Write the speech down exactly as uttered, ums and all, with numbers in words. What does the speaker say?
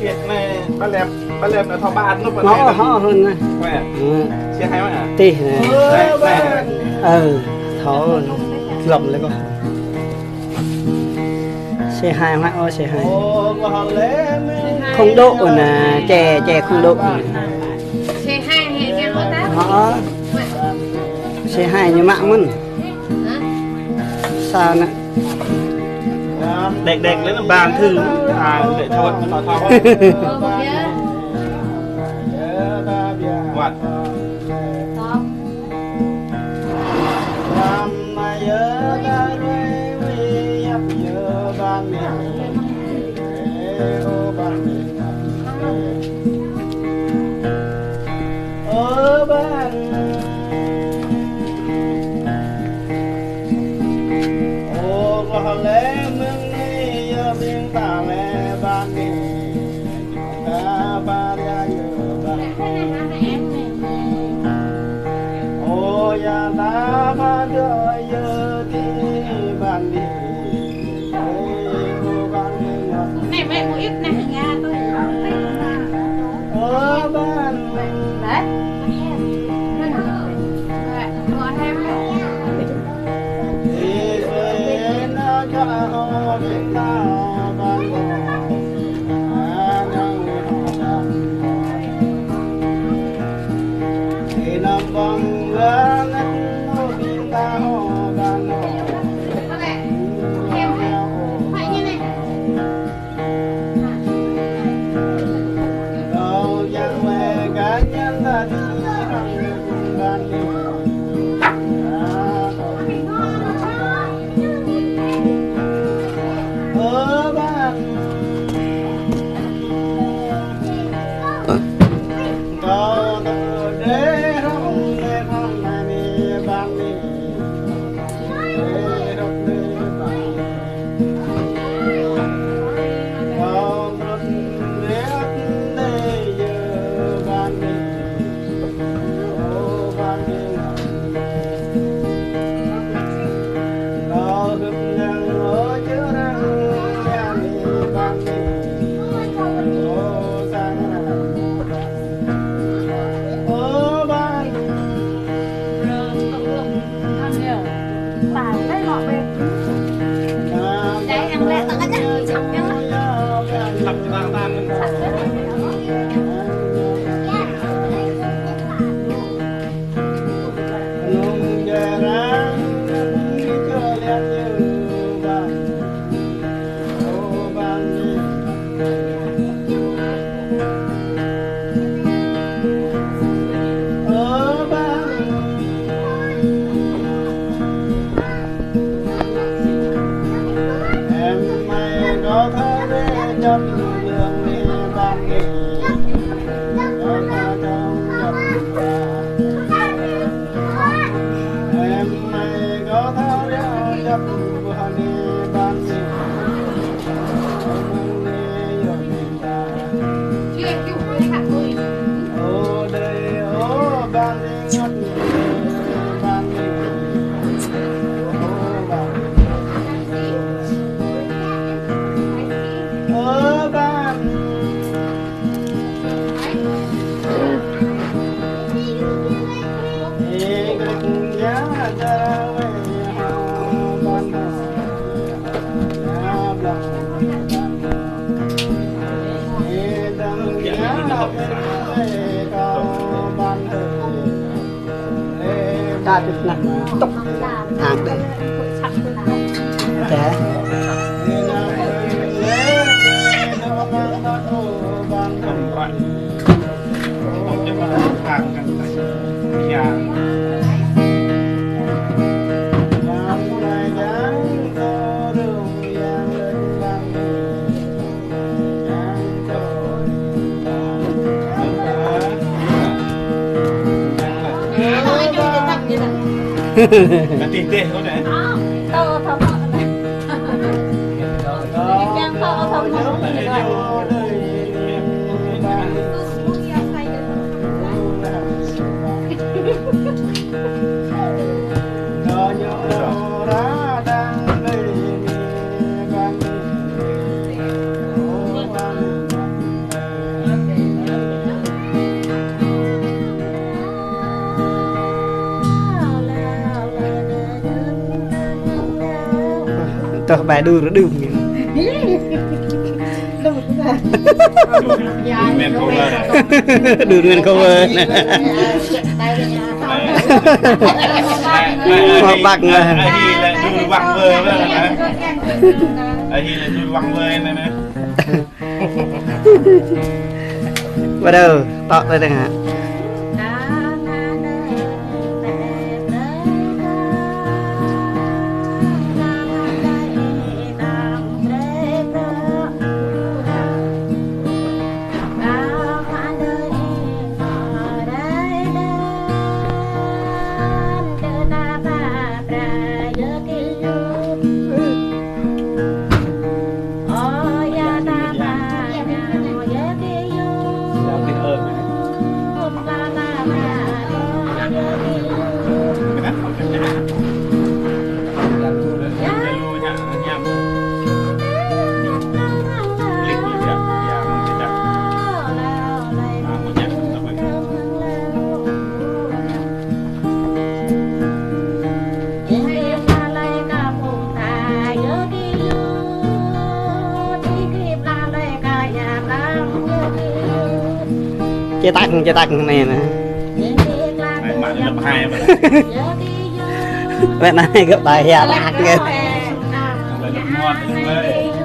Kiệt này, ba lep, ba lep là thọ ba ăn lúc Nó ba ho hơn này. Khỏe. Ừ. Xe hai mà. Tih này. Này, này. Ờ, thọ lắm đấy con. Xe hai hả? Ơ, xe hai. Không độ nè, chè, chè không độ nè. Xe hai thì em có tát. Hả? Xe hai ñu mă mơ̆n. Hả? Sao nè? Đek đek lên bàn thư. À, để thôi, thôi, thôi. Ơ, không nhớ. What? Không. Này, mẹ mua ít này, nhà tôi. Đấy. Ta tŭk nă tŭk. Ang đe. Đe. Tih tih kơ anai. Tao thâo mă anai. Kiăng thâo thâo mă anai. Ơ, ƀai đu rơđưm. Đu men cover. Đu men cover. Mă ƀăk ngă. Ahi lĕ đu wăng wơ. Ahi lĕ đu wăng wơ anai nă. Bắt đầu, tŏ tơi tơngan. Chế tắc, chế tắc anai nă. Anai mă lĕ lăp hai mă. Wĕ anai gơ̆ ƀai hia lăk gơ̆. Lăp một, lăp hai.